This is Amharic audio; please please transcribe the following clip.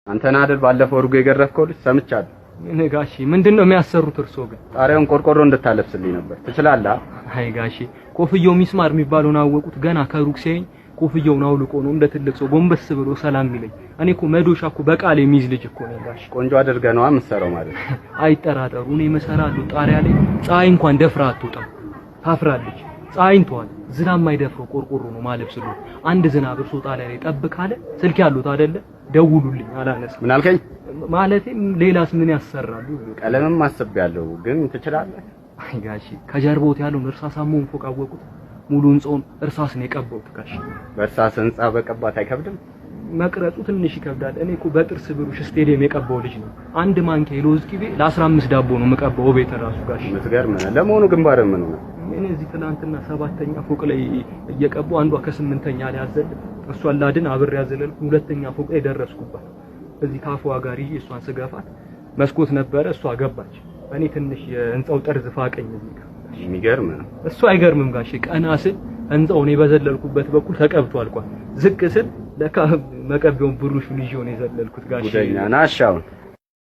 አንተን አይደል ባለፈው እርጎ የገረፍከው ልጅ? ሰምቻለሁ። ምን ጋሼ ምንድን ነው የሚያሰሩት እርሶ ግን? ጣሪያውን ቆርቆሮ እንድታለብስልኝ ነበር። ትችላለህ? አይ ጋሼ ኮፍያው ሚስማር የሚባለውን አወቁት። ገና ከሩቅ ሲያየኝ ኮፍያውን አውልቆ ነው እንደ ትልቅ ሰው ጎንበስ ብሎ ሰላም የሚለኝ። እኔ እኮ መዶሻ እኮ በቃል የሚይዝ ልጅ እኮ ነኝ ጋሼ። ቆንጆ አድርገህ ነዋ የምትሰራው ማለት ነው። አይጠራጠሩ፣ እኔ እሰራለሁ። ጣሪያ ላይ ፀሐይ እንኳን ደፍራ አትወጣም፣ ታፍራለች። ፀሐይን ተዋል፣ ዝናብ የማይደፍረው ቆርቆሮ ነው ማለብስሉ። አንድ ዝናብ እርሶ ጣሪያ ላይ ጠብ ካለ ስልክ ያሉት አይደለ ደውሉልኝ፣ አላነሳም። ምን አልከኝ? ማለቴ ሌላስ ምን ያሰራሉ? ቀለምም አስቤያለሁ፣ ግን ትችላለህ? አይ ጋሼ ከጀርቦት ያለውን እርሳሳማውን ፎቅ አወቁት። ሙሉ ህንጻውን እርሳስ ነው የቀባሁት ጋሼ። በእርሳስ ህንጻ በቀባት አይከብድም? መቅረጹ ትንሽ ይከብዳል። እኔ እኮ በጥርስ ብሩሽ ስቴዲየም የቀባው ልጅ ነው። አንድ ማንኪያ የለውዝ ቅቤ ለ15 ዳቦ ነው የምቀባው ቤት ራሱ ጋሼ። የምትገርም ነህ። ለመሆኑ ግንባርህ ምን ሆነ? እኔ እዚህ ትናንትና 7ኛ ፎቅ ላይ እየቀባሁ አንዷ ከ8ኛ ላይ አዘል እሷን ላድን አብሬ ያዘለልኩ 2ኛ ፎቅ ላይ ደረስኩባት። እዚህ ካፏ ጋር ይዤ እሷን ስገፋት መስኮት ነበረ፣ እሷ ገባች። እኔ ትንሽ የህንጻው ጠርዝ ፋቀኝ እዚህ ጋር። የሚገርም ነው። እሱ አይገርምም ጋሼ። ቀና ስል ህንጻው እኔ በዘለልኩበት በኩል ተቀብቶ አልቋል። ዝቅ ስል ለካ መቀቢያውን ብሩሹን ይዤው ነው የዘለልኩት ጋሼ። ጉደኛ ነህ። እሺ አሁን